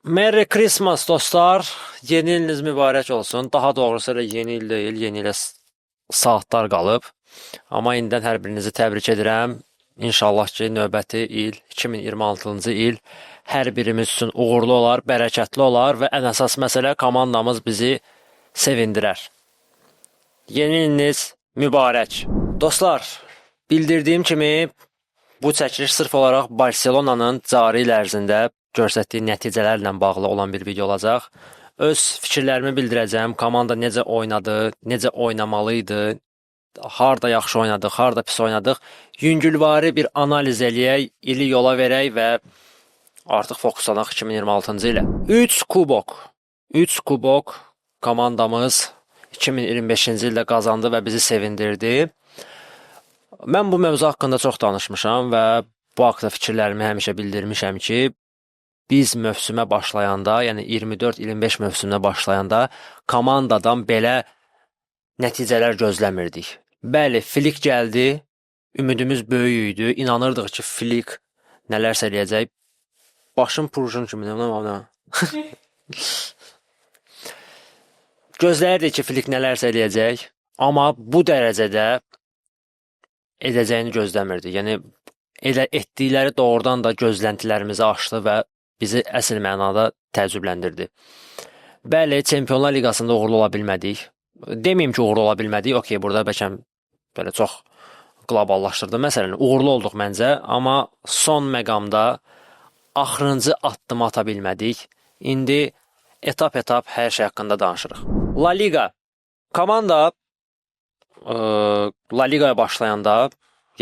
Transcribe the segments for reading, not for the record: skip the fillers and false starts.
Merry Christmas dostlar. Yeni iliniz mübarək olsun. Daha doğrusu elə yeni il deyil, yeni ilə saatlar qalıb. Amma indidən hər birinizi təbrik edirəm. İnşallah ki, növbəti il, 2026-cı il hər birimiz üçün uğurlu olar, bərəkətli olar və ən əsas məsələ komandamız bizi sevindirər. Yeni iliniz mübarək. Dostlar, bildirdiyim kimi bu çəkiliş sırf olaraq Barselonanın cari il ərzində göstərdiyi nəticələrlə bağlı olan bir video olacaq. Öz fikirlərimi bildirəcəm. Komanda necə oynadı, necə oynamalı idi, harda yaxşı oynadıq, harda pis oynadıq. Yüngülvari bir analiz eləyək, ili yola verək və artıq fokuslanaq 2026-cı ilə. 3 kubok. 3 kubok komandamız 2025-ci ildə qazandı və bizi sevindirdi. Mən bu mövzu haqqında çox danışmışam və bu haqda fikirlərimi həmişə bildirmişəm ki, biz mövsümə başlayanda, yəni 24-25 mövsümünə başlayanda komandadan belə nəticələr gözləmirdik. Bəli, Flick gəldi, ümidimiz böyük idi, inanırdıq ki, Flick nələrsə eləyəcək. Başım purjun kimi, nə nə. Gözləyirdik ki, Flick nələrsə eləyəcək, amma bu dərəcədə edəcəyini gözləmirdik. Yəni elə etdikləri doğrudan da gözləntilərimizi aşdı və bizi əsl mənada təəccübləndirdi. Bəli, Çempionlar Liqasında uğurlu ola bilmədik. Deməyim ki, uğurlu ola bilmədik. Okey, burada bəlkə belə çox qloballaşdırdım məsələni. Uğurlu olduq məncə, amma son məqamda axırıncı addımı ata bilmədik. İndi etap-etap hər şey haqqında danışırıq. La Liga. Komanda La Ligaya başlayanda,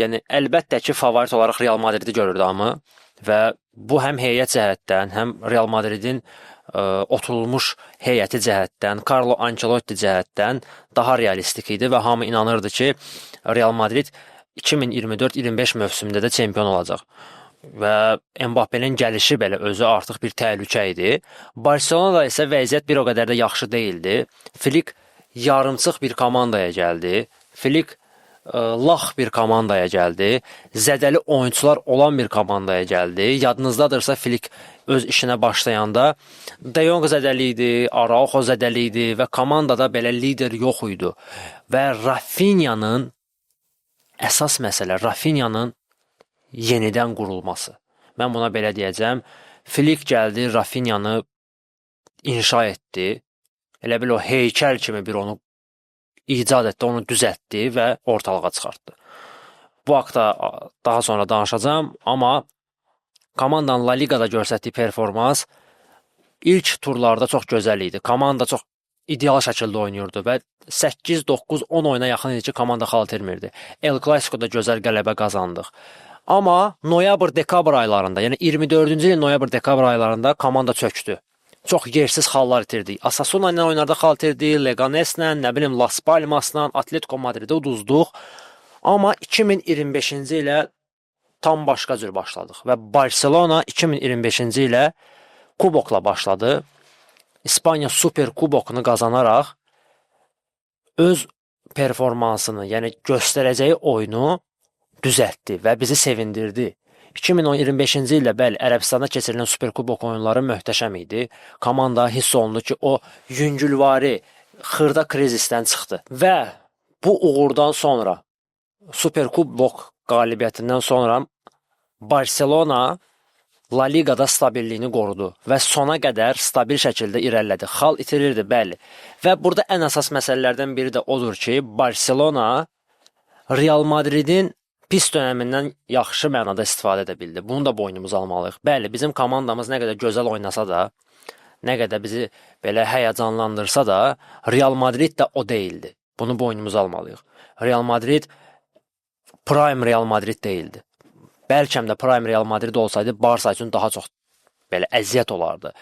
yəni əlbəttə ki, favorit olaraq Real Madridi görürdü hamı və bu həm heyət cəhətdən, həm Real Madridin oturulmuş heyəti cəhətdən, Carlo Ancelotti cəhətdən daha realistik idi və hamı inanırdı ki, Real Madrid 2024-25 mövsümündə də çempion olacaq. Və Mbappenin gəlişi belə özü artıq bir təhlükə idi. Barselonada isə vəziyyət bir o qədər də yaxşı deyildi. Flick yarımçıq bir komandaya gəldi. Flick lax bir komandaya gəldi. Zədəli oyunçular olan bir komandaya gəldi. Yadınızdadırsa Flick öz işinə başlayanda De Jong zədəli idi, Araujo zədəli idi və komandada belə lider yox idi. Və Rafinha'nın əsas məsələ Rafinha'nın yenidən qurulması. Mən buna belə deyəcəm. Flick gəldi, Rafinha'nı inşa etdi. Elə bil o heykəl kimi bir onu icad etdi, onu düzəltdi və ortalığa çıxartdı. Bu haqda daha sonra danışacağam, amma komandanın La Liqada göstərdiyi performans ilk turlarda çox gözəl idi. Komanda çox ideal şəkildə oynayırdı və 8, 9, 10 oyuna yaxın idi ki, komanda xal itirmirdi. El Clasico-da gözəl qələbə qazandıq. Amma noyabr-dekabr aylarında, yəni 24-cü ilin noyabr-dekabr aylarında komanda çökdü. Çox yersiz xallar itirdik. Osasuna ilə oyunlarda xal itirdik, Leganeslə, nə bilim Las Palmasla, Atletico Madridə uduzduq. Amma 2025-ci ilə tam başqa cür başladıq və Barselona 2025-ci ilə kubokla başladı. İspaniya Super Kubokunu qazanaraq öz performansını, yəni göstərəcəyi oyunu düzəltdi və bizi sevindirdi. 2025-ci ildə bəli, Ərəbistanda keçirilən Super Kubok oyunları möhtəşəm idi. Komanda hiss olundu ki, o yüngülvari xırda krizisdən çıxdı və bu uğurdan sonra Super Kubok qalibiyyətindən sonra Barselona La Liqada stabilliyini qorudu və sona qədər stabil şəkildə irəlilədi. Xal itirirdi, bəli. Və burada ən əsas məsələlərdən biri də odur ki, Barselona Real Madridin pis dönəmindən yaxşı mənada istifadə edə bildi. Bunu da boynumuza almalıyıq. Bəli, bizim komandamız nə qədər gözəl oynasa da, nə qədər bizi belə həyəcanlandırsa da, Real Madrid də o deyildi. Bunu boynumuza almalıyıq. Real Madrid prime Real Madrid deyildi. Bəlkə də prime Real Madrid olsaydı Barsa üçün daha çox belə əziyyət olardı.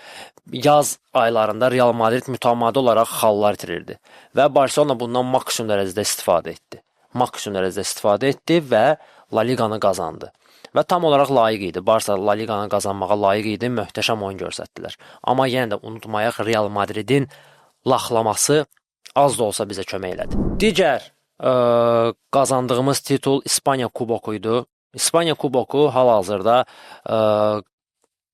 Yaz aylarında Real Madrid mütəmadi olaraq xallar itirirdi və Barselona bundan maksimum dərəcədə istifadə etdi. Maksimum dərəcədə istifadə etdi və La Liqanı qazandı. Və tam olaraq layiq idi. Barsa La Liqanı qazanmağa layiq idi. Möhtəşəm oyun göstərdilər. Amma yenə də unutmayaq, Real Madridin laxlaması az da olsa bizə kömək elədi. Digər qazandığımız titul İspaniya Kuboku idi. İspaniya Kuboku hal-hazırda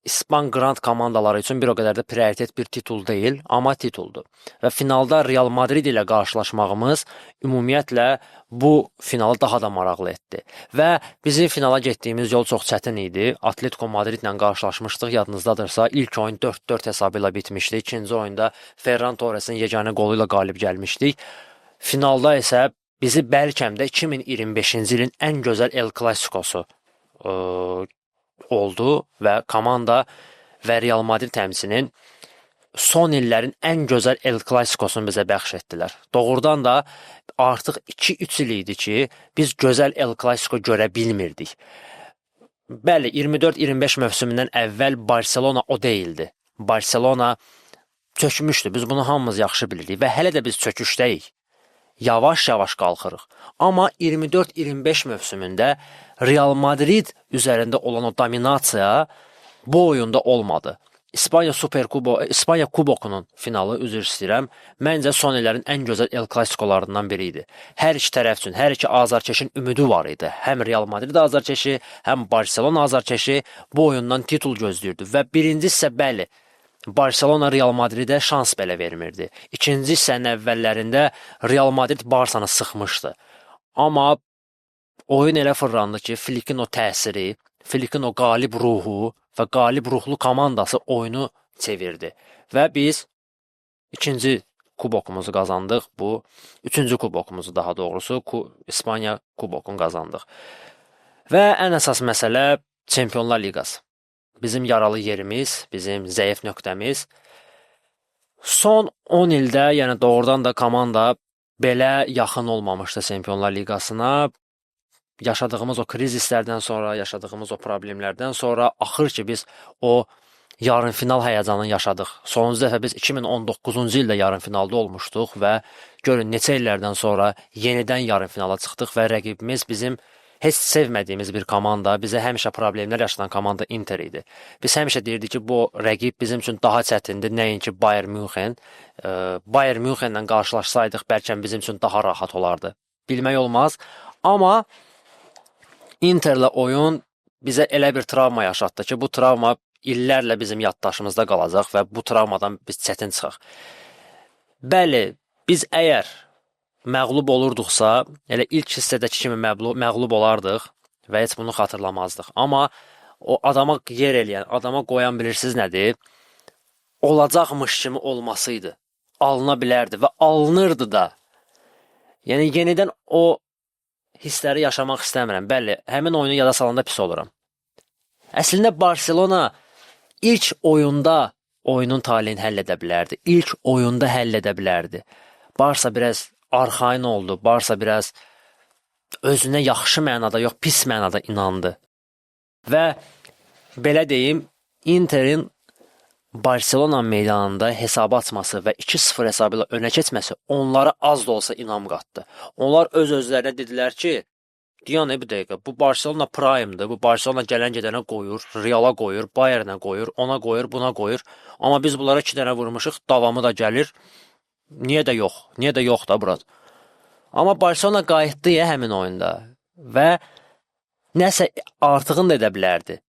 İspan Grand komandaları üçün bir o qədər də prioritet bir titul deyil, amma tituldur. Və finalda Real Madrid ilə qarşılaşmağımız ümumiyyətlə bu finalı daha da maraqlı etdi. Və bizim finala getdiyimiz yol çox çətin idi. Atletico Madridlə qarşılaşmışdıq, yadınızdadırsa, ilk oyun 4-4 hesabı ilə bitmişdi. İkinci oyunda Ferran Torresin yeganə qolu ilə qalib gəlmişdik. Finalda isə bizi bəlkə də 2025-ci ilin ən gözəl El Clasicosu oldu və komanda və Real Madrid həmçinin son illərin ən gözəl El Clasico-sunu bizə bəxş etdilər. Doğrudan da artıq 2-3 il idi ki, biz gözəl El Clasico görə bilmirdik. Bəli, 24-25 mövsümündən əvvəl Barselona o deyildi. Barselona çökmüşdü. Biz bunu hamımız yaxşı bilirik və hələ də biz çöküşdəyik. Yavaş-yavaş qalxırıq. Amma 24-25 mövsümündə Real Madrid üzərində olan o dominasiya bu oyunda olmadı. İspaniya Superkubo, İspaniya Kubokunun finalı, üzr istəyirəm, məncə son illərin ən gözəl El Clasicolarından biri idi. Hər iki tərəf üçün, hər iki azarkeşin ümidi var idi. Həm Real Madrid azarkeşi, həm Barselona azarkeşi bu oyundan titul gözləyirdi və birinci hissə bəli, Barselona Real Madridə şans belə vermirdi. İkinci hissənin əvvəllərində Real Madrid Barsanı sıxmışdı. Amma oyun elə fırlandı ki, Flikin o təsiri, Flikin o qalib ruhu və qalib ruhlu komandası oyunu çevirdi. Və biz ikinci kubokumuzu qazandıq. Bu üçüncü kubokumuzu daha doğrusu İspaniya kubokunu qazandıq. Və ən əsas məsələ Çempionlar Liqası. Bizim yaralı yerimiz, bizim zəif nöqtəmiz. Son 10 ildə, yəni doğrudan da komanda belə yaxın olmamışdı Çempionlar Liqasına. Yaşadığımız o krizislərdən sonra, yaşadığımız o problemlərdən sonra axır ki biz o yarımfinal həyəcanını yaşadıq. Sonuncu dəfə biz 2019-cu ildə yarımfinalda olmuşduq və görün neçə illərdən sonra yenidən yarımfinala çıxdıq və rəqibimiz bizim heç sevmədiyimiz bir komanda, bizə həmişə problemlər yaşadan komanda Inter idi. Biz həmişə deyirdik ki, bu rəqib bizim üçün daha çətindir, nəinki Bayern Münxen. Bayern Münxenlə qarşılaşsaydıq bəlkə bizim üçün daha rahat olardı. Bilmək olmaz. Amma Interlə oyun bizə elə bir travma yaşatdı ki, bu travma illərlə bizim yaddaşımızda qalacaq və bu travmadan biz çətin çıxaq. Bəli, biz əgər məğlub olurduqsa, elə ilk hissədəki kimi məğlub olardıq və heç bunu xatırlamazdıq. Amma o adama yer eləyən, adama qoyan bilirsiniz nədir? Olacaqmış kimi olmasıydı. Alına bilərdi və alınırdı da. Yəni yenidən o hissləri yaşamaq istəmirəm. Bəli, həmin oyunu yada salanda pis oluram. Əslində Barselona ilk oyunda oyunun taleyini həll edə bilərdi. İlk oyunda həll edə bilərdi. Barsa biraz arxayın oldu. Barsa biraz özünə yaxşı mənada yox, pis mənada inandı. Və belə deyim, Interin Barselona meydanında hesabı açması və 2-0 hesabı ilə önə keçməsi onlara az da olsa inam qatdı. Onlar öz-özlərinə dedilər ki, dayan bir dəqiqə, bu Barselona prime-dır, bu Barselona gələn gedənə qoyur, Reala qoyur, Bayernə qoyur, ona qoyur, buna qoyur. Amma biz bunlara 2 dənə vurmuşuq, davamı da gəlir. Niyə də yox? Niyə də yox da Murad? Amma Barselona qayıtdı ya həmin oyunda və nəsə artığını da edə bilərdi.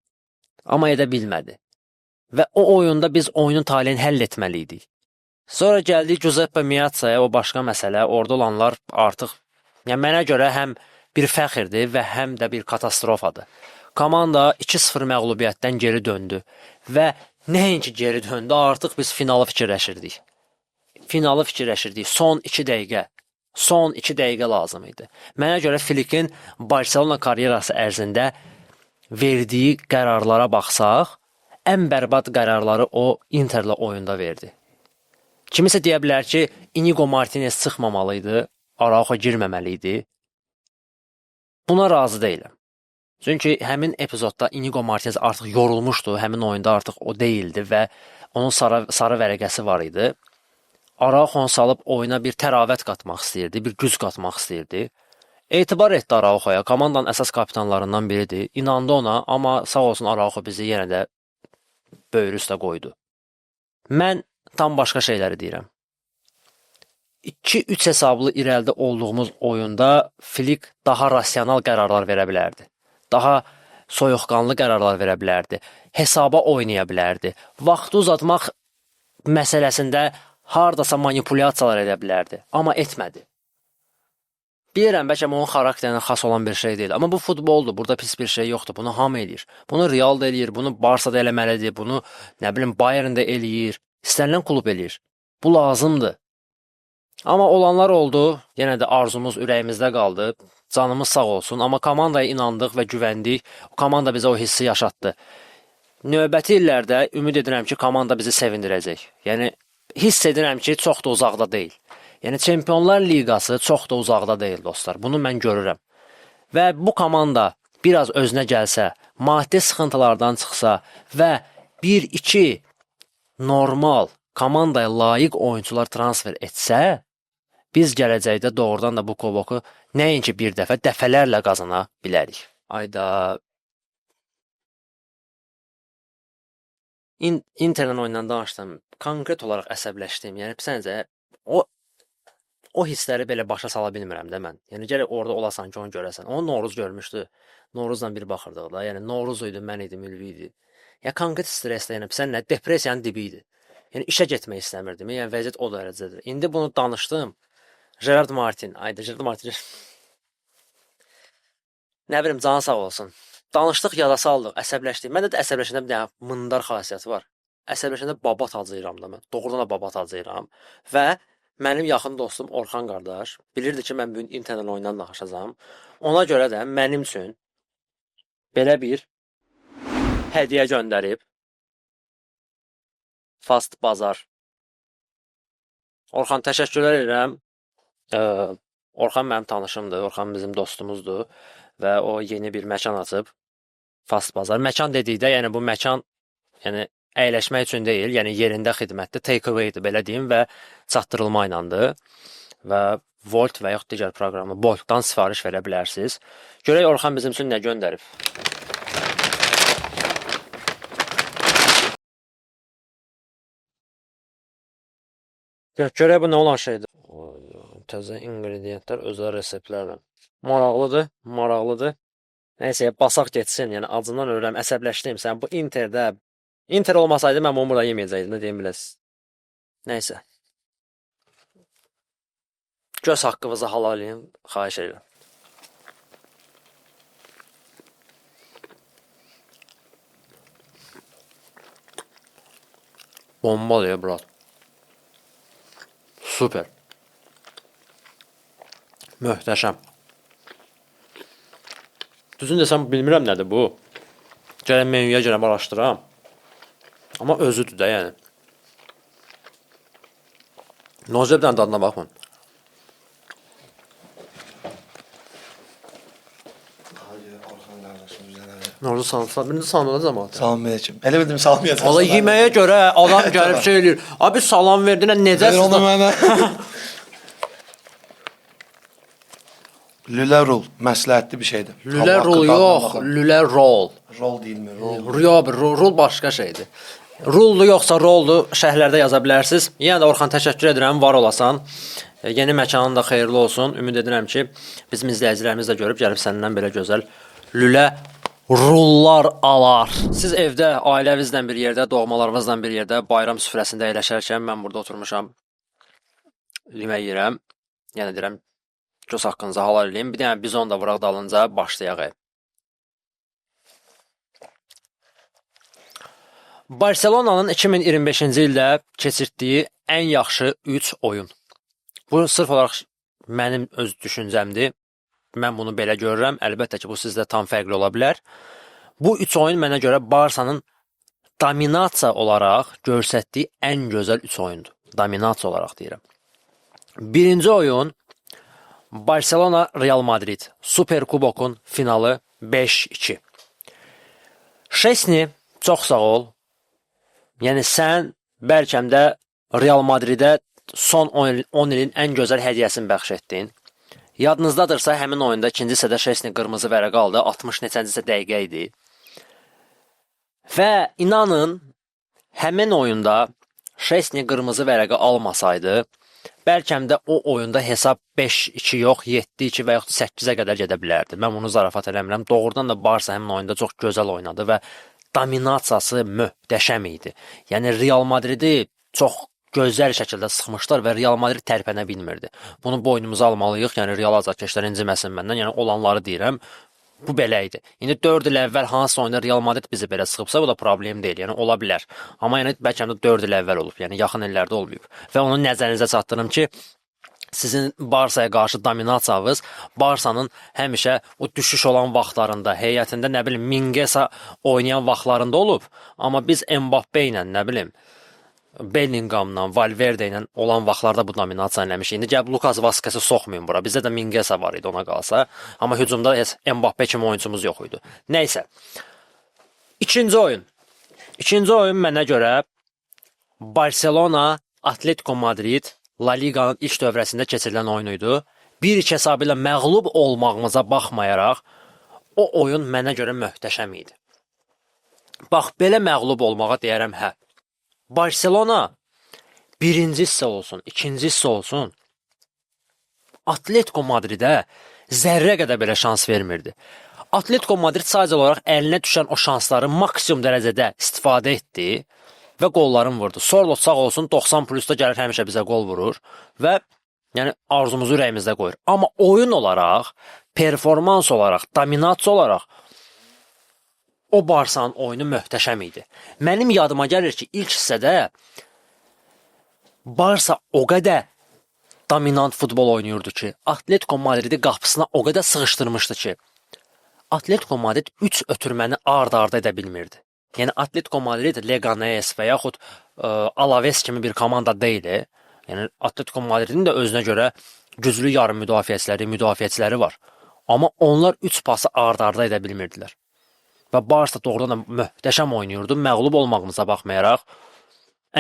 Amma edə bilmədi. Və o oyunda biz oyunun taleyini həll etməli idik. Sonra gəldik Giuseppe Meazza'ya, o başqa məsələ. Orada olanlar artıq, yəni mənə görə həm bir fəxirdir və həm də bir katastrofadır. Komanda 2-0 məğlubiyyətdən geri döndü və nəinki geri döndü, artıq biz finalı fikirləşirdik. Finalı fikirləşirdik. Son 2 dəqiqə. Son 2 dəqiqə lazım idi. Mənə görə Flikin Barselona karyerası ərzində verdiyi qərarlara baxsaq, ən bərbad qərarları o Interlə oyunda verdi. Kimisə deyə bilər ki, Inigo Martinez çıxmamalı idi, Araujo girməməli idi. Buna razı deyiləm. Çünki həmin epizodda Inigo Martinez artıq yorulmuşdu, həmin oyunda artıq o deyildi və onun sarı vərəqəsi var idi. Araujo'nu salıb oyuna bir təravət qatmaq istəyirdi, bir güc qatmaq istəyirdi. Etibar etdi Araujo'ya, komandanın əsas kapitanlarından biridir. İnandı ona, amma sağ olsun Araujo bizi yenə də böyrü üstə qoydu. Mən tam başqa şeyləri deyirəm. 2-3 hesablı irəlidə olduğumuz oyunda Flick daha rasional qərarlar verə bilərdi. Daha Soyuqqanlı qərarlar verə bilərdi. Hesaba oynaya bilərdi. Vaxtı uzatmaq məsələsində hardasa manipulyasiyalar edə bilərdi, amma etmədi. Bilirəm, bəlkə onun xarakterinə xas olan bir şey deyil, amma bu futboldur, burada pis bir şey yoxdur. Bunu hamı eləyir. Bunu Real da eləyir, bunu Barsa da eləməlidir, bunu nə bilim Bayern də eləyir, istənilən klub eləyir. Bu lazımdır. Amma olanlar oldu. Yenə də arzumuz ürəyimizdə qaldı. Canımız sağ olsun. Amma komandaya inandıq və güvəndik. O komanda bizə o hissi yaşatdı. Növbəti illərdə ümid edirəm ki, komanda bizi sevindirəcək. Yəni hiss edirəm ki, çox da uzaqda deyil. Yəni Çempionlar Liqası çox da uzaqda deyil dostlar. Bunu mən görürəm. Və bu komanda biraz özünə gəlsə, maddi sıxıntılardan çıxsa və 1-2 normal komandaya layiq oyunçular transfer etsə, biz gələcəkdə doğrudan da bu kuboku nəinki bir dəfə, dəfələrlə qazana bilərik. Ayda Interlə oyundan danışdım. Konkret olaraq əsəbləşdim. Yəni səncə o hissləri belə başa sala bilmirəm də mən. Yəni gərək orada olasan ki, onu görəsən. Onu Noruz görmüşdü. Noruzla bir baxırdıq da. Yəni Noruz idi, mən idim, Ülvi idi. Ya konkret stressdə, yəni sən nə depressiyanın dibi idi. Yəni işə getmək istəmirdim. Yəni vəziyyət o dərəcədir. İndi bunu danışdım. Gerard Martin, ayda Gerard Martin. Nə bilim, canı sağ olsun. Danışdıq, yada saldıq, əsəbləşdik. Məndə də əsəbləşəndə bir dənə mındar xasiyyəti var. Əsəbləşəndə babat acıyıram da mən. Doğrudan da babat acıyıram. Və mənim yaxın dostum Orxan qardaş bilirdi ki, mən bu gün internet oyundan danışacağam. Ona görə də mənim üçün belə bir hədiyyə göndərib. Fast Bazar. Orxan, təşəkkürlər edirəm. Orxan mənim tanışımdır. Orxan bizim dostumuzdur və o yeni bir məkan açıb. Fast Bazar. Məkan dedikdə, yəni bu məkan, yəni əyləşmək üçün deyil, yəni yerində xidmətdir, take away-dir belə deyim və çatdırılma ilədir. Və Wolt və yaxud digər proqramı Boltdan sifariş verə bilərsiniz. Görək Orxan bizim üçün nə göndərib. Görək bu nə olan şeydir. Təzə ingredientlər, özəl reseptlərlə. Maraqlıdır, maraqlıdır. Nəysə, basaq getsin. Yəni acından ölürəm, əsəbləşdim. Sən bu Interdə, Inter olmasaydı mən bunu burada yeməyəcəkdim, nə deyim biləsiz. Nəysə. Göz haqqınızı halal eləyin, xahiş edirəm. Bomba deyə, brat. Super. Möhtəşəm. Düzünü desəm bilmirəm nədir bu. Gələn menyuya gələm araşdıram. Amma özüdür də yəni. Nozə bir dənə dadına baxın. Noruz salam. Birinci salam da cəmaət. Salam aleyküm. Elə bildim salamlayacaqsan. Valla yeməyə görə adam gəlib şey eləyir. Abi salam verdin, necə Ver onu mənə. Lülə rul məsləhətli bir şeydir. Lülə rul yox, lülə rol. Rol deyilmir, rol. Yox, rul başqa şeydir. Ruldur yoxsa roldur, şərhlərdə yaza bilərsiniz. Yenə də Orxan təşəkkür edirəm, var olasan. Yeni məkanın da xeyirli olsun. Ümid edirəm ki, bizim izləyicilərimiz də görüb gəlib səndən belə gözəl lülə rullar alar. Siz evdə ailənizlə bir yerdə, doğmalarınızla bir yerdə bayram süfrəsində əyləşərkən mən burada oturmuşam. Yemək yeyirəm. Yenə deyirəm, göz haqqınızı halal eləyin. Bir dənə bizon da vuraq dalınca başlayaq. Barselonanın 2025-ci ildə keçirtdiyi ən yaxşı 3 oyun. Bu sırf olaraq mənim öz düşüncəmdir. Mən bunu belə görürəm. Əlbəttə ki, bu sizdə tam fərqli ola bilər. Bu 3 oyun mənə görə Barsanın dominasiya olaraq göstərdiyi ən gözəl 3 oyundur. Dominasiya olaraq deyirəm. Birinci oyun Barselona Real Madrid Super Kubokun finalı 5-2. Şesni, çox sağ ol. Yəni sən bəlkə də Real Madridə son 10 ilin ən gözəl hədiyyəsini bəxş etdin. Yadınızdadırsa, həmin oyunda ikinci hissədə Şesni qırmızı vərəq aldı. 60 neçəncisə dəqiqə idi. Və inanın, həmin oyunda Şesni qırmızı vərəqi almasaydı, Bəlkə də o oyunda hesab 5-2 yox, 7-2 və yaxud 8-ə qədər gedə bilərdi. Mən bunu zarafat eləmirəm. Doğrudan da Barsa həmin oyunda çox gözəl oynadı və dominasiyası möhtəşəm idi. Yəni Real Madridi çox gözəl şəkildə sıxmışlar və Real Madrid tərpənə bilmirdi. Bunu boynumuza almalıyıq. Yəni Real azarkeşlər inciməsin məndən. Yəni olanları deyirəm. Bu belə idi. İndi 4 il əvvəl hansı oyunda Real Madrid bizi belə sıxıbsa, bu da problem deyil. Yəni ola bilər. Amma yəni bəlkə də 4 il əvvəl olub. Yəni yaxın illərdə olmayıb. Və onu nəzərinizə çatdırım ki, sizin Barsaya qarşı dominasiyanız Barsanın həmişə o düşüş olan vaxtlarında, heyətində nə bilim Mingesa oynayan vaxtlarında olub, amma biz Mbappe ilə, nə bilim Bellinghamla, Valverde ilə olan vaxtlarda bu dominasiyanı eləmişik. İndi gəlib Lucas Vazquez-i soxmayın bura. Bizdə də Mingesa var idi ona qalsa. Amma hücumda heç Mbappe kimi oyunçumuz yox idi. Nəysə. İkinci oyun. İkinci oyun mənə görə Barcelona Atletico Madrid La Liqanın ilk dövrəsində keçirilən oyun idi. 1-2 hesabı ilə məğlub olmağımıza baxmayaraq o oyun mənə görə möhtəşəm idi. Bax, belə məğlub olmağa deyərəm hə. Barcelona birinci hissə olsun, ikinci hissə olsun, Atletico Madridə zərrə qədər belə şans vermirdi. Atletico Madrid sadəcə olaraq əlinə düşən o şansları maksimum dərəcədə istifadə etdi və qolların vurdu. Sorloth sağ olsun 90 plusda gəlir həmişə bizə qol vurur və yəni arzumuzu ürəyimizdə qoyur. Amma oyun olaraq, performans olaraq, dominasiya olaraq o Barsanın oyunu möhtəşəm idi. Mənim yadıma gəlir ki, ilk hissədə Barsa o qədər dominant futbol oynayırdı ki, Atletico Madridi qapısına o qədər sığışdırmışdı ki, Atletico Madrid 3 ötürməni ard-arda edə bilmirdi. Yəni Atletico Madrid Leganes və yaxud Alaves kimi bir komanda deyil. Yəni Atletico Madridin də özünə görə güclü yarım müdafiəçiləri, müdafiəçiləri var. Amma onlar 3 pası ard-arda edə bilmirdilər. Və Barsa doğrudan da möhtəşəm oynayırdı. Məğlub olmağımıza baxmayaraq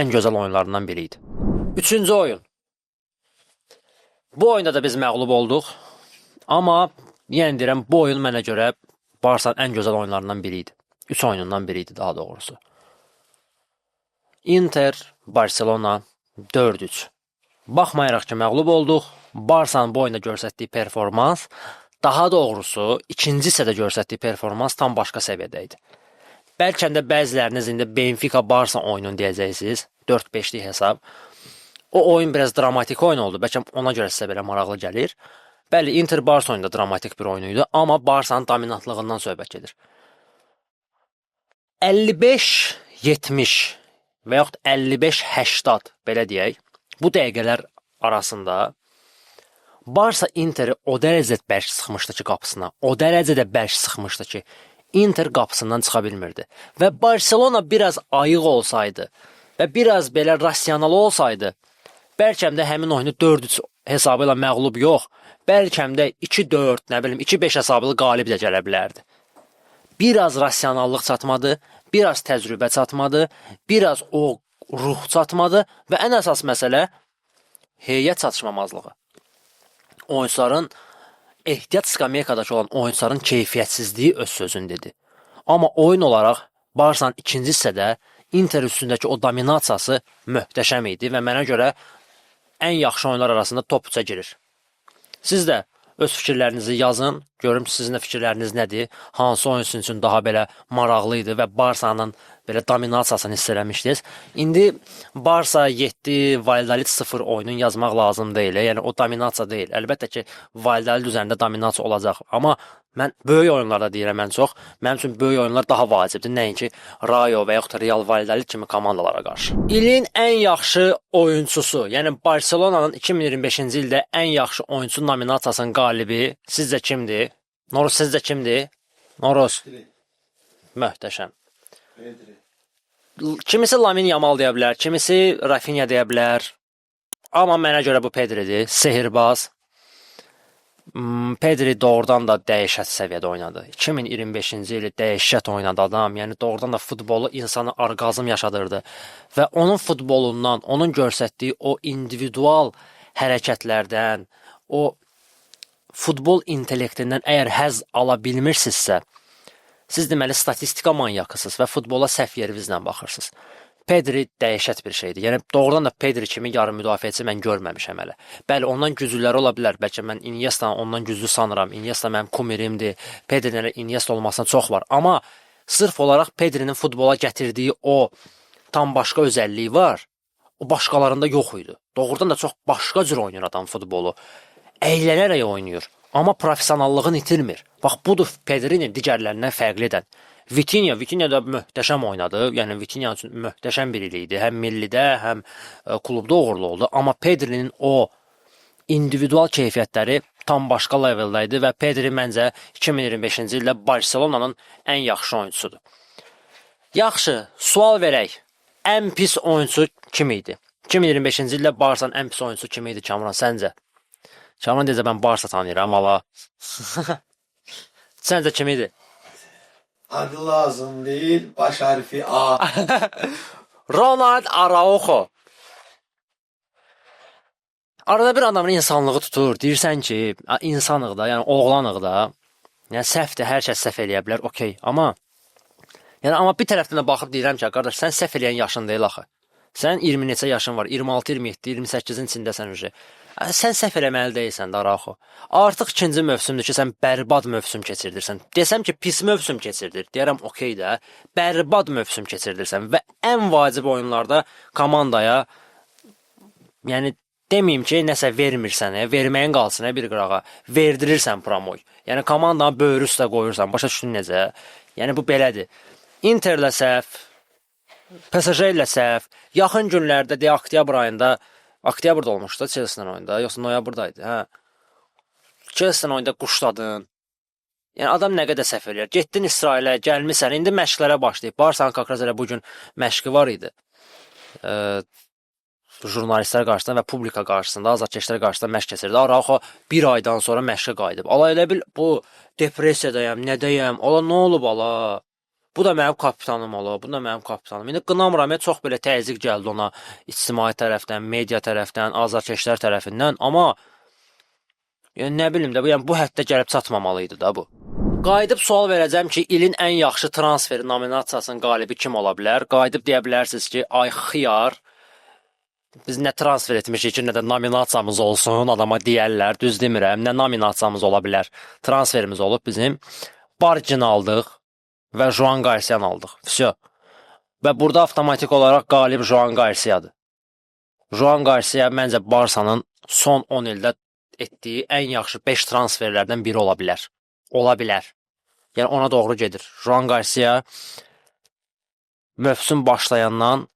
ən gözəl oyunlarından biri idi. Üçüncü oyun. Bu oyunda da biz məğlub olduq. Amma yenə deyirəm, bu oyun mənə görə Barsanın ən gözəl oyunlarından biri idi. 3 oyunundan biri idi daha doğrusu. Inter Barcelona 4-3. Baxmayaraq ki, məğlub olduq, Barsanın bu oyunda göstərdiyi performans, daha doğrusu ikinci hissədə göstərdiyi performans tam başqa səviyyədə idi. Bəlkə də bəziləriniz indi Benfica Barsa oyununu deyəcəksiniz, 4-5-lik hesab. O oyun biraz dramatik oyun oldu. Bəlkə ona görə sizə belə maraqlı gəlir. Bəli, Inter Barsa oyunu da dramatik bir oyun idi, amma Barsanın dominantlığından söhbət gedir. 55-70 və yaxud 55-80 belə deyək. Bu dəqiqələr arasında Barsa Interi o dərəcədə bərk sıxmışdı ki qapısına, o dərəcədə bərk sıxmışdı ki, Inter qapısından çıxa bilmirdi. Və Barcelona biraz ayıq olsaydı və biraz belə rasional olsaydı, bəlkə də həmin oyunu 4-3 hesabı ilə məğlub yox, bəlkə də 2-4, nə bilim 2-5 hesabı ilə qalib də gələ bilərdi. Biraz rasionallıq çatmadı, biraz təcrübə çatmadı, biraz o ruh çatmadı və ən əsas məsələ heyət çatışmamazlığı. Oyunçuların ehtiyat skameykadakı olan oyunçuların keyfiyyətsizliyi öz sözünü dedi. Amma oyun olaraq Barsanın ikinci hissədə Inter üstündəki o dominasiyası möhtəşəm idi və mənə görə ən yaxşı oyunlar arasında top 3-ə girir. Siz də öz fikirlərinizi yazın. Görüm sizin də fikirləriniz nədir? Hansı oyun sizin üçün daha belə maraqlı idi və Barsanın belə dominasiyasını hiss eləmişdiniz? İndi Barsa 7, Valladolid 0 oyunun yazmaq lazım deyil. Yəni o dominasiya deyil. Əlbəttə ki, Valladolid üzərində dominasiya olacaq. Amma mən böyük oyunlarda deyirəm ən çox. Mənim üçün böyük oyunlar daha vacibdir, nəinki Rayo və yaxud da Real Valladolid kimi komandalara qarşı. İlin ən yaxşı oyunçusu, yəni Barselonanın 2025-ci ildə ən yaxşı oyunçu nominasiyasının qalibi sizcə kimdir? Noruz sizcə kimdir? Noruz. Möhtəşəm. Pedri. Kimisi Lamine Yamal deyə bilər, kimisi Rafinha deyə bilər. Amma mənə görə bu Pedridir. Sehirbaz. Pedri doğrudan da dəhşət səviyyədə oynadı. 2025-ci ili dəhşət oynadı adam. Yəni doğrudan da futbolu insana orqazm yaşadırdı və onun futbolundan, onun göstərdiyi o individual hərəkətlərdən, o futbol intellektindən əgər həzz ala bilmirsinizsə, siz deməli statistika manyakısınız və futbola səhv yerinizlə baxırsınız. Pedri dəhşət bir şeydir. Yəni doğrudan da Pedri kimi yarım müdafiəçi mən görməmişəm hələ. Bəli, ondan güclüləri ola bilər. Bəlkə mən Iniesta ondan güclü sanıram. Iniesta mənim kumirimdir. Pedri'nin elə Iniesta olmasına çox var. Amma sırf olaraq Pedri'nin futbola gətirdiyi o tam başqa özəlliyi var. O başqalarında yox idi. Doğrudan da çox başqa cür oynayır adam futbolu. Əylənərək oynayır. Amma professionallığını itirmir. Bax budur Pedri'nin digərlərindən fərqli edən. Vitinha da möhtəşəm oynadı. Yəni Vitinha üçün möhtəşəm bir il idi. Həm millidə, həm klubda uğurlu oldu. Amma Pedri'nin o individual keyfiyyətləri tam başqa leveldə idi və Pedri məncə 2025-ci ildə Barselonanın ən yaxşı oyunçusudur. Yaxşı, sual verək. Ən pis oyunçu kim idi? 2025-ci ildə Barsanın ən pis oyunçusu kim idi Kamran səncə? Kamran deyəcək mən Barsa tanıyıram valla. Səncə kim idi? Adı lazım değil. Baş harfi A. Ronald Araujo. Arada bir adamın insanlığı tutur. Deyirsən ki, insanıq da, yəni oğlanıq da. Yəni səhvdir, hər kəs səhv eləyə bilər, okey. Amma yəni amma bir tərəfdən də baxıb deyirəm ki, qardaş, sən səhv eləyən yaşın deyil axı. Sən 20 neçə yaşın var, 26, 27, 28-in içindəsən uje. Sən səhv eləməli deyilsən də Araujo. Artıq ikinci mövsümdür ki, sən bərbad mövsüm keçirdirsən. Desəm ki, pis mövsüm keçirdir, deyərəm okey də. Bərbad mövsüm keçirdirsən və ən vacib oyunlarda komandaya yəni deməyim ki, nəsə vermirsən, verməyin qalsın bir qırağa. Verdirirsən promoy. Yəni komandanı böyrü üstə qoyursan. Başa düşdün necə? Yəni bu belədir. Interlə səhv, PSG ilə səhv. Yaxın günlərdə deyə oktyabr ayında, oktyabrda olmuşdu Chelsea-lə oyunda, yoxsa noyabrda idi, hə. Chelsea-lə oyunda quşladın. Yəni adam nə qədər səhv eləyər. Getdin İsrailə, gəlmisən, indi məşqlərə başlayıb. Barsanın Kakraz elə bu gün məşqi var idi. Jurnalistlər qarşısında və publika qarşısında, azarkeşlər qarşısında məşq keçirdi. Araujo bir aydan sonra məşqə qayıdıb. Ala elə bil bu depressiyadayam, nədəyəm? Ala nə olub ala? Bu da mənim kapitanım ala, bu da mənim kapitanım. İndi qınamıram, çox belə təzyiq gəldi ona ictimai tərəfdən, media tərəfdən, azarkeşlər tərəfindən, amma yəni nə bilim də, yəni bu həddə gəlib çatmamalı idi da bu. Qayıdıb sual verəcəm ki, ilin ən yaxşı transferi nominasiyasının qalibi kim ola bilər? Qayıdıb deyə bilərsiniz ki, ay xiyar, biz nə transfer etmişik ki, nə də nominasiyamız olsun, adama deyərlər, düz demirəm, nə nominasiyamız ola bilər? Transferimiz olub bizim. Bargin aldıq və Joan Garcia-nı aldıq. Vəsə. Və burada avtomatik olaraq qalib Joan Garcia-dır. Joan Garcia məncə Barsanın son 10 ildə etdiyi ən yaxşı 5 transferlərdən biri ola bilər. Ola bilər. Yəni ona doğru gedir. Joan Garcia mövsüm başlayandan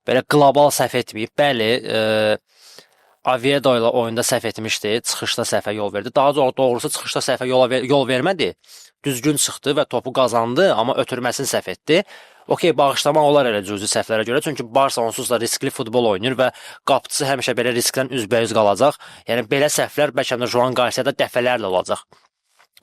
belə qlobal səhv etməyib. Bəli, Oviedo ilə oyunda səhv etmişdi. Çıxışda səhvə yol verdi. Daha doğrusu çıxışda səhvə yol vermədi. Düzgün çıxdı və topu qazandı, amma ötürməsini səhv etdi. Okey, bağışlamaq olar elə cüzi səhvlərə görə. Çünki Barsa onsuz da riskli futbol oynayır və qapıçısı həmişə belə riskdən üzbəyüz qalacaq. Yəni belə səhvlər bəlkə də Joan Garcia'da dəfələrlə olacaq.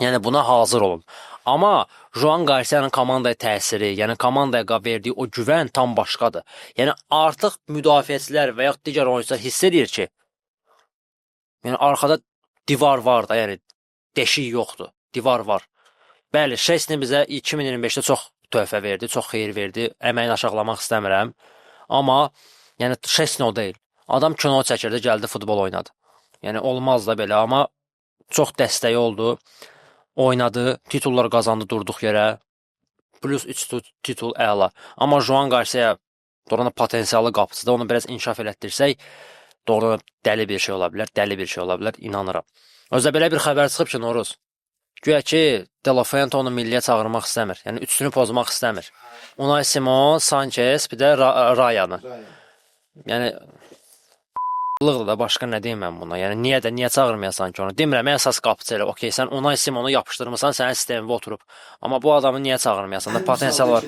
Yəni buna hazır olun. Amma Joan Garcia'nın komandaya təsiri, yəni komandaya verdiyi o güvən tam başqadır. Yəni artıq müdafiəçilər və yaxud digər oyunçular hiss edir ki, yəni arxada divar var da, yəni deşik yoxdur, divar var. Bəli, Şesni bizə 2025-də çox töhfə verdi, çox xeyir verdi. Əməyini aşağılamaq istəmirəm. Amma yəni Şesni o deyil. Adam kino çəkirdi, gəldi futbol oynadı. Yəni olmaz da belə, amma çox dəstəyi oldu. Oynadı, titullar qazandı durduq yerə. Plus 3 titul əla. Amma Joan Garcia doğrudan da potensiallı qapıcıdır. Onu biraz inkişaf elətdirsək, doğrudan da dəli bir şey ola bilər, dəli bir şey ola bilər, inanıram. Özdə belə bir xəbər çıxıb ki, Noruz. Güya ki, De La Fuente onu milliyə çağırmaq istəmir. Yəni üçlünü pozmaq istəmir. Unai Simon, Sanchez, bir də Rayanı. Yəni lıqdır da, başqa nə deyim mən buna? Yəni niyə çağırmayasan ki onu? Demirəm, əsas qapıcı elə. Okey, sən Unai Simonu yapışdırmısan, sənin sistemində oturub. Amma bu adamı niyə çağırmayasan da? Potensial var.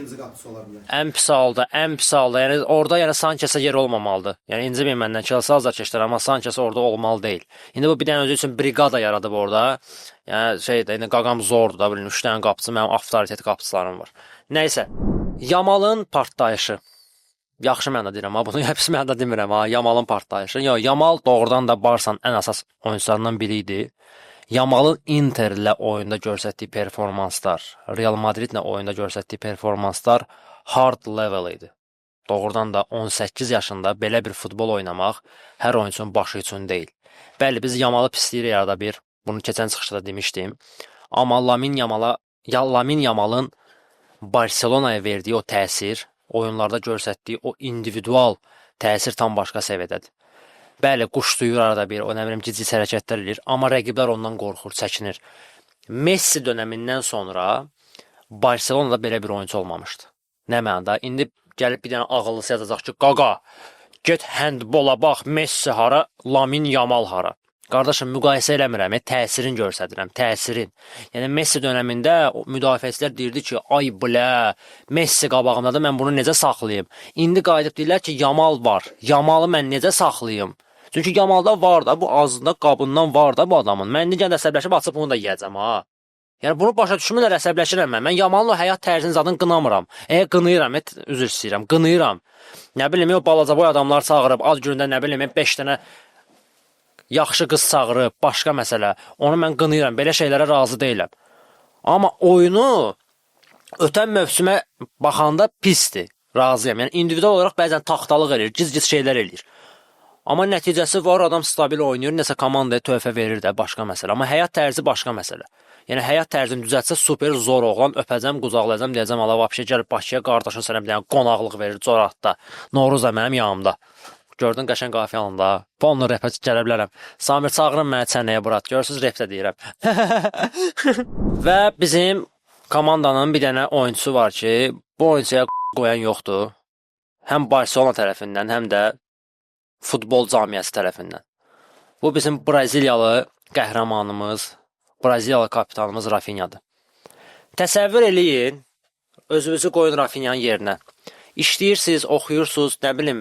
Ən pis halda, ən pis halda. Yəni orada yəni Sanchezə yer olmamalıdır. Yəni inciməyin məndən, Chelsea azarkeşlər, amma Sanchez orada olmalı deyil. İndi bu bir dənə özü üçün briqada yaradıb orada. Yəni şeydə, indi qaqam zordur da, bilin, 3 dənə qapıcı, mənim avtoritet qapıcılarım var. Nəysə, Yamalın partlayışı. Yaxşı mənada deyirəm ha, bunu pis mənada demirəm ha, Yamalın partlayışı. Yox, Yamal doğrudan da Barsanın ən əsas oyunçularından biri idi. Yamalın Interlə oyunda göstərdiyi performanslar, Real Madridlə oyunda göstərdiyi performanslar hard level idi. Doğrudan da 18 yaşında belə bir futbol oynamaq hər oyunçunun başı üçün deyil. Bəli, biz Yamalı pisləyirik arada bir. Bunu keçən çıxışda da demişdim. Amma Lamin Yamalın Barselonaya verdiyi o təsir, oyunlarda göstərdiyi o individual təsir tam başqa səviyyədədir. Bəli, quşlayır arada bir, o nə bilim cici hərəkətlər eləyir, amma rəqiblər ondan qorxur, çəkinir. Messi dönəmindən sonra Barselonada belə bir oyunçu olmamışdı. Nə mənada? İndi gəlib bir dənə ağıllısı yazacaq ki, qaqa, get handbola bax, Messi hara, Lamin Yamal hara. Qardaşım, müqayisə eləmirəm, təsirin göstərirəm, təsirin. Yəni Messi dönəmində o müdafiəçilər deyirdi ki, ay blə, Messi qabağımdadır, mən bunu necə saxlayım? İndi qayıdıb deyirlər ki, Yamal var. Yamalı mən necə saxlayım? Çünki Yamalda var da, bu ağzında qabından var da bu adamın. Mən indi gəlib əsəbləşib açıb bunu da yeyəcəm ha. Yəni bunu başa düşmürlər, əsəbləşirəm mən. Mən Yamalın o həyat tərzini zadını qınamıram. Qınayıram, üzr istəyirəm, qınayıram. Nə bilim, o balacaboy adamlar çağırıb, ad günündə nə bilim, 5 dənə yaxşı qız çağırıb, başqa məsələ. Onu mən qınayıram, belə şeylərə razı deyiləm. Amma oyunu ötən mövsümə baxanda pisdir, razıyam. Yəni individual olaraq bəzən taxtalıq eləyir, giz-giz şeylər eləyir. Amma nəticəsi var, adam stabil oynayır, nəsə komandaya töhfə verir də, başqa məsələ. Amma həyat tərzi başqa məsələ. Yəni həyat tərzini düzəltsə super zor oğlan, öpəcəm, qucaqlayacam, deyəcəm ala vəbşə gəl Bakıya, qardaşın sənə bir dənə qonaqlıq verir Coratda. Novruz da mənim yanımda. Gördün qəşəng qafiyə alında. Ponlu repə gələ bilərəm. Samir çağırın məni çənəyə brat. Görürsüz rep də deyirəm. Və bizim komandanın bir dənə oyunçusu var ki, bu oyunçuya qoyan yoxdur. Həm Barselona tərəfindən, həm də futbol camiası tərəfindən. Bu bizim Braziliyalı qəhrəmanımız, Braziliyalı kapitanımız Rafinhadır. Təsəvvür eləyin, özünüzü qoyun Rafinhanın yerinə. İşləyirsiniz, oxuyursunuz, nə bilim,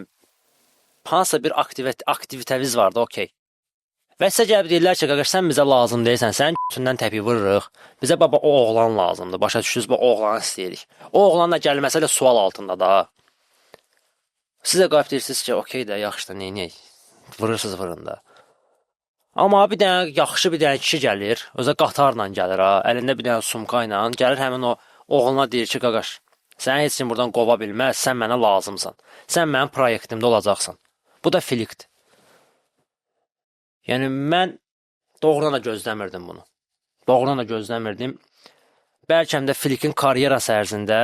hansısa bir aktivitəniz var da, okey. Və sizə gəlib deyirlər ki, qardaş, sən bizə lazım deyilsən, sənin götündən təpik vururuq. Bizə baba o oğlan lazımdır. Başa düşdünüz, bu oğlanı istəyirik. O oğlan da gəlməsə də sual altında da. Siz də qalıb deyirsiniz ki, okey də, yaxşı da, neyniyək? Vurursunuz, vurun da. Amma bir dənə yaxşı bir dənə kişi gəlir, özə qatarla gəlir ha, əlində bir dənə sumka ilə gəlir, həmin o oğlana deyir ki, qaqaş, səni heç kim buradan qova bilməz, sən mənə lazımsan. Sən mənim proyektimdə olacaqsan. Bu da Flikdir. Yəni mən doğrudan da gözləmirdim bunu. Doğrudan da gözləmirdim. Bəlkə də Flikin karyerası ərzində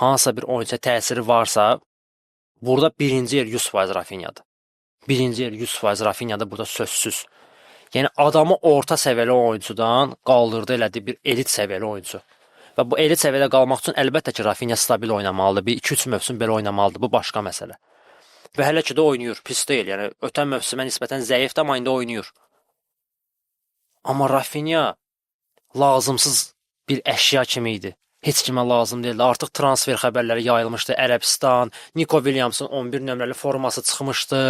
hansısa bir oyunçuya təsiri varsa, burada birinci yer 100% Rafinhadır. Birinci yer 100% Rafinhadır burada sözsüz. Yəni adamı orta səviyyəli oyunçudan qaldırdı elədi bir elit səviyyəli oyunçu. Və bu elit səviyyədə qalmaq üçün əlbəttə ki, Rafinha stabil oynamalıdır. Bir 2-3 mövsüm belə oynamalıdır. Bu başqa məsələ. Və hələ ki də oynayır, pis deyil. Yəni ötən mövsümə nisbətən zəifdir, amma indi oynayır. Amma Rafinha lazımsız bir əşya kimi idi. Heç kimə lazım deyildi. Artıq transfer xəbərləri yayılmışdı. Ərəbistan, Nico Williamsın 11 nömrəli forması çıxmışdı.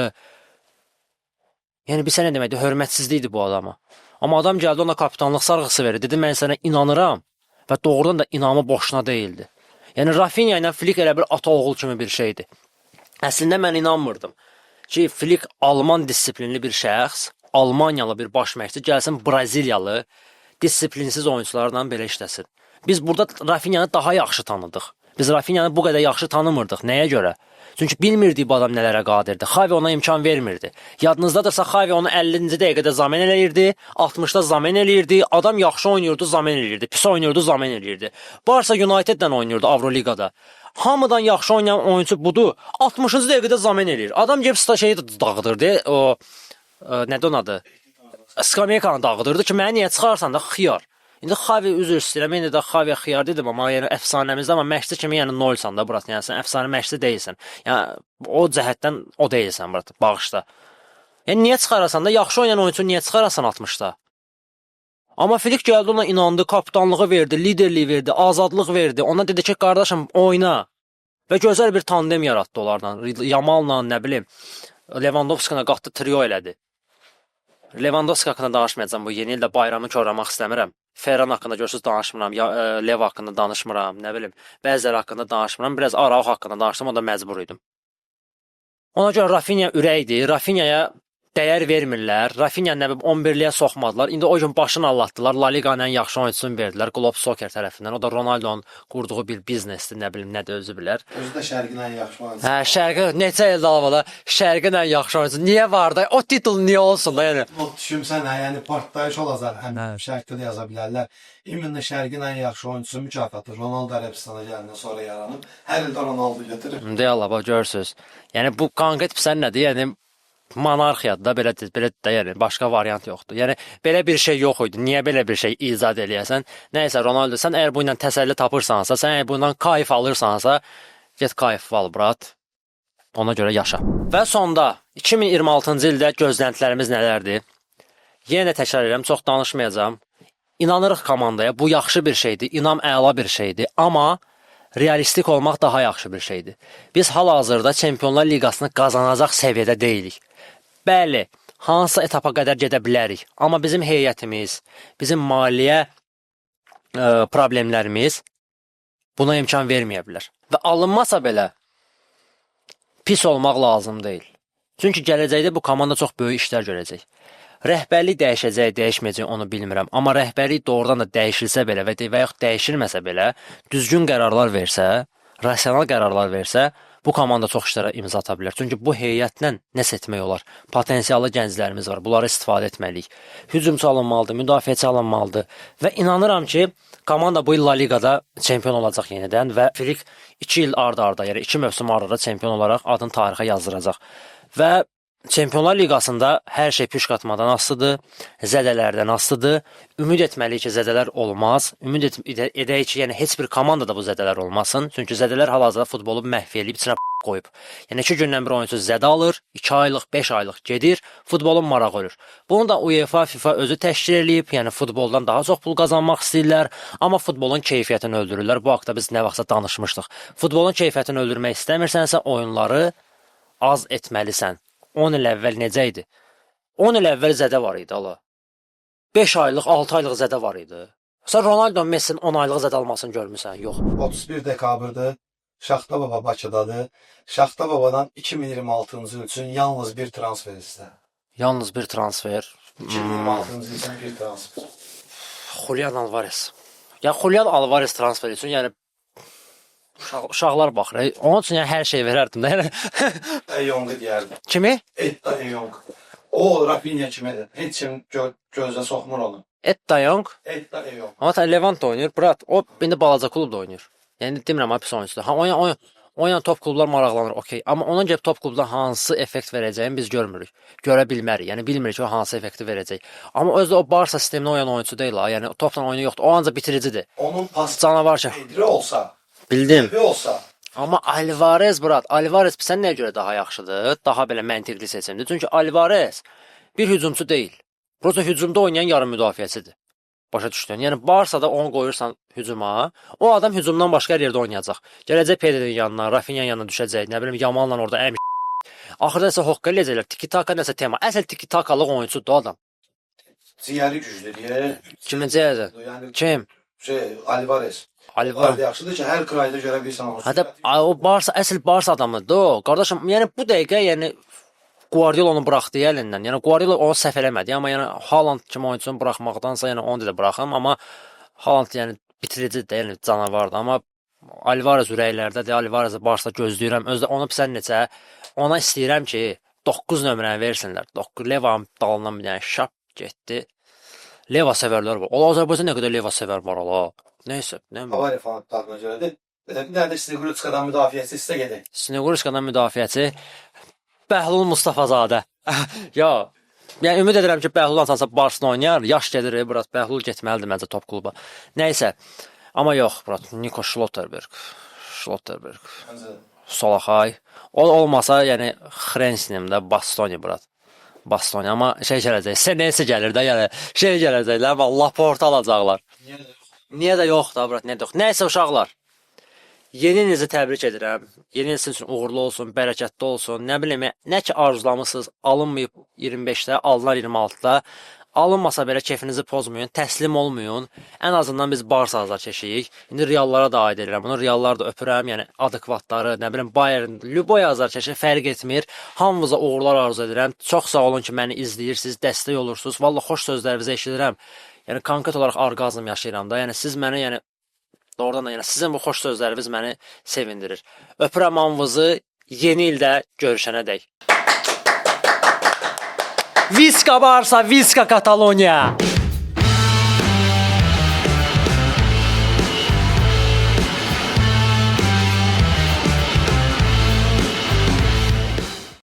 Yəni bilirsən nə deməkdir? Hörmətsizlik idi bu adama. Amma adam gəldi ona kapitanlıq sarğısı verdi. Dedi mən sənə inanıram və doğrudan da inamı boşuna deyildi. Yəni Rafinha ilə Flick elə bir ata-oğul kimi bir şeydir. Əslində mən inanmırdım ki, Flick Alman disiplinli bir şəxs, Almaniyalı bir baş məşqçi gəlsin Braziliyalı disiplinsiz oyunçularla belə işləsin. Biz burada Rafinhanı daha yaxşı tanıdıq. Biz Rafinhanı bu qədər yaxşı tanımırdıq. Nəyə görə? Çünki bilmirdik bu adam nələrə qadirdir. Xavi ona imkan vermirdi. Yadınızdadırsa Xavi onu 50-ci dəqiqədə zamen eləyirdi, 60-da zamen eləyirdi. Adam yaxşı oynayırdı, zamen eləyirdi. Pis oynayırdı, zamen eləyirdi. Barsa Unitedlə oynayırdı Avroliqada. Hamıdan yaxşı oynayan oyunçu budur. 60-cı dəqiqədə zamen eləyir. Adam gəlib şeyi dağıdırdı. O nədir onun adı? Skameykanı dağıdırdı ki, məni niyə çıxarsan da xiyar. İndi Xavi üzr istəyirəm, indi də Xavi xiyar dedim, amma yəni əfsanəmizdə, amma məşqçi kimi yəni nolsan da brat. Yəni sən əfsanə məşqçi deyilsən. Yəni o cəhətdən o deyilsən brat, bağışla. Yəni niyə çıxarasan da yaxşı oynayan oyunçu niyə çıxarasan 60-da? Amma Flick gəldi ona inandı, kapitanlığı verdi, liderliyi verdi, azadlıq verdi. Ona dedi ki, qardaşım oyna. Və gözəl bir tandem yaratdı onlardan. Yamal'la, nə bilim, Lewandowski-na qatdı, trio elədi. Lewandowski haqqında danışmayacağam bu yeni ildə bayramı korlamaq istəmirəm. Ferran haqqında görürsüz danışmıram, ya, Lev haqqında danışmıram, nə bilim, bəziləri haqqında danışmıram. Biraz Araujo haqqında danışdım, o da məcbur idim. Ona görə Rafinha ürəkdir. Rafinhaya Dəyər vermirlər. Rafinha nə bilim 11-liyə soxmadılar. İndi o gün başını allatdılar. La Liqanın ən yaxşı oyunçusunu verdilər Globe Soccer tərəfindən. O da Ronaldo'nun qurduğu bir biznesdir, nə bilim nədir özü bilər. Özü də Şərqin ən yaxşı oyunçusu. Hə, Şərqi neçə ildir almalı? Şərqin ən yaxşı oyunçusu. Niyə var da? O titul niyə olsun da yəni? Not düşünsənə, yəni partlayış olacaq. Həm Şərqdə də yaza bilərlər. İmенно Şərqin ən yaxşı oyunçusu mükafatı Ronaldo Ərəbistana gələndən sonra yaranıb. Hər ildə Ronaldo götürür. De Allah bax görürsüz. Yəni bu konkret sən nədir? Yəni monarxiyadır da belə belə də yəni başqa variant yoxdur. Yəni belə bir şey yox idi. Niyə belə bir şey icad eləyəsən? Nəysə Ronaldo, sən əgər bu ilə təsəlli tapırsansa, sən əgər bundan kayf alırsansa, get kayf al brat. Ona görə yaşa. Və sonda 2026-cı ildə gözləntilərimiz nələrdir? Yenə də təkrar edirəm, çox danışmayacağam. İnanırıq komandaya, bu yaxşı bir şeydir, inam əla bir şeydir, amma realistik olmaq daha yaxşı bir şeydir. Biz hal-hazırda Çempionlar Liqasını qazanacaq səviyyədə deyilik. Bəli, hansısa etapa qədər gedə bilərik, amma bizim heyətimiz, bizim maliyyə problemlərimiz buna imkan verməyə bilər. Və alınmasa belə pis olmaq lazım deyil. Çünki gələcəkdə bu komanda çox böyük işlər görəcək. Rəhbərlik dəyişəcək, dəyişməyəcək onu bilmirəm. Amma rəhbərlik doğrudan da dəyişilsə belə və yaxud dəyişilməsə belə, düzgün qərarlar versə, rasional qərarlar versə, bu komanda çox işlərə imza ata bilər. Çünki bu heyətlə nəsə etmək olar. Potensiallı gənclərimiz var. Bunları istifadə etməliyik. Hücumçu alınmalıdır, müdafiəçi alınmalıdır və inanıram ki, komanda bu il La Liqada çempion olacaq yenidən və Flick 2 il ard-arda, yəni 2 mövsüm ard-arda çempion olaraq adını tarixə yazdıracaq. Və Çempionlar Liqasında hər şey püşk atmadan asılıdır, zədələrdən asılıdır. Ümid etməliyik ki, zədələr olmaz. Ümid edək ki, yəni heç bir komandada bu zədələr olmasın. Çünki zədələr hal-hazırda futbolu məhv eləyib, içinə qoyub. Yəni 2 gündən bir oyunçu zədə alır, 2 aylıq, 5 aylıq gedir, futbolun marağı ölür. Bunu da UEFA, FIFA özü təşkil eləyib, yəni futboldan daha çox pul qazanmaq istəyirlər, amma futbolun keyfiyyətini öldürürlər. Bu haqda biz nə vaxtsa danışmışdıq. Futbolun keyfiyyətini öldürmək istəmirsənsə, oyunları az etməlisən. 10 il əvvəl necə idi? 10 il əvvəl zədə var idi ala. 5 aylıq, 6 aylıq zədə var idi. Sən Ronaldo, Messinin 10 aylıq zədə almasını görmüsən? Yox. 31 dekabrdır. Şaxta Baba Bakıdadır. Şaxta Babadan 2026-cı il üçün yalnız bir transfer istə. Yalnız bir transfer. 2026-cı il üçün bir transfer. Julian Alvarez. Ya Julian Alvarez transferi üçün, yəni uşaqlar baxır. Onun üçün yəni hər şey verərdim də. Yəni De Jong'u deyərdim. kimi? Etta De Jong. O Rafinha kimidir. Heç kim gözə soxmur onu. Etta Young. Etta De Jong. Amma ta Levante oynayır. Brat, o indi balaca klubda oynayır. Yəni demirəm ha pis oyunçudur. Ha oynayan top klublar maraqlanır, okey. Amma onun gəlib top klubdan hansı effekt verəcəyini biz görmürük. Görə bilmərik. Yəni bilmirik ki, o hansı effekti verəcək. Amma özü də o Barsa sistemində oynayan oyunçu deyil ha. Yəni topla oyunu yoxdur. O ancaq bitiricidir. Onun pas Canavar şey. Pedri olsa, Bildim. Pedri olsa Amma Alvarez brat, Alvarez sən nəyə görə daha yaxşıdır? Daha belə məntiqli seçimdir. Çünki Alvarez bir hücumçu deyil. Prosta hücumda oynayan yarım müdafiəçidir. Başa düşdün? Yəni Barsada onu qoyursan hücuma, o adam hücumdan başqa hər yerdə oynayacaq. Gələcək Pedri'nin yanına, Rafinha'nın yanına düşəcək, nə bilim Yamal'la orada Axırda isə hoqqa eləyəcəklər. Tiki-taka nəsə tema. Əsl tiki-takalıq oyunçudur o adam. Ciyəri güclü deyə. Kimin ciyəri? Yəni Kim? şey Alvarez. Alvarez. Yaxşıdır ki, hər krayda görə bilirsən onu. Hətta o Barsa əsl Barsa adamıdır o. Qardaşım, yəni bu dəqiqə yəni Guardiola onu buraxdı əlindən. Yəni Guardiola onu səhv eləmədi, amma yəni Haaland kimi oyunçunu buraxmaqdansa, yəni onu da buraxım, amma Haaland yəni bitiricidir də, yəni canavardır. Amma Alvarez ürəklərdədir. Alvarez Barsa gözləyirəm. Özdə onu sən neçə ona istəyirəm ki, 9 nömrəni versinlər. 9 Levanın dalından bir dənə şap getdi. Leva sevərlər var. Ola Azərbaycan nə qədər Leva sevər var ola. Nəysə, nə bilim. Bavariya fanatlarına görədir. Bir dənə də Snequrutskadan müdafiəçi istə gedək. Snequrskadan müdafiəçi Bəhlul Mustafazadə. Ya, yəni ümid edirəm ki, Bəhlul hansısa Barsla oynayar. Yaş gedir, brat. Bəhlul getməlidir məncə top kluba. Nəysə. Amma yox, brat. Nico Schlotterberg. Schlotterberg. Məncə. Solaxay. O olmasa, yəni Xrensinim də Bastoni, brat. Bastoni, amma şey gələcək. Senesi gəlir də, yəni şey gələcəklər, amma Laporta alacaqlar. Niyə də yox? Niyə də yox da, brat, niyə də yox. Nəysə uşaqlar. Yeni ilinizi təbrik edirəm. Yeni il sizin üçün uğurlu olsun, bərəkətli olsun. Nə bilim, nə ki arzulamısınız, alınmayıb 25-də, alınar 26-da. Alınmasa belə kefinizi pozmayın, təslim olmayın. Ən azından biz Barsa azar çəkiyik. İndi Reallara da aid edirəm. Bunu Reallar da öpürəm, yəni adekvatları, nə bilim Bayern, Lüboy azar çəkir, fərq etmir. Hamınıza uğurlar arzu edirəm. Çox sağ olun ki, məni izləyirsiniz, dəstək olursunuz. Vallah xoş sözlərinizi eşidirəm. Yəni konkret olaraq orqazm yaşayıram da. Yəni siz məni, yəni doğrudan da yəni sizin bu xoş sözləriniz məni sevindirir. Öpürəm hamınızı. Yeni ildə görüşənədək. Visca Barça, Visca Catalonia.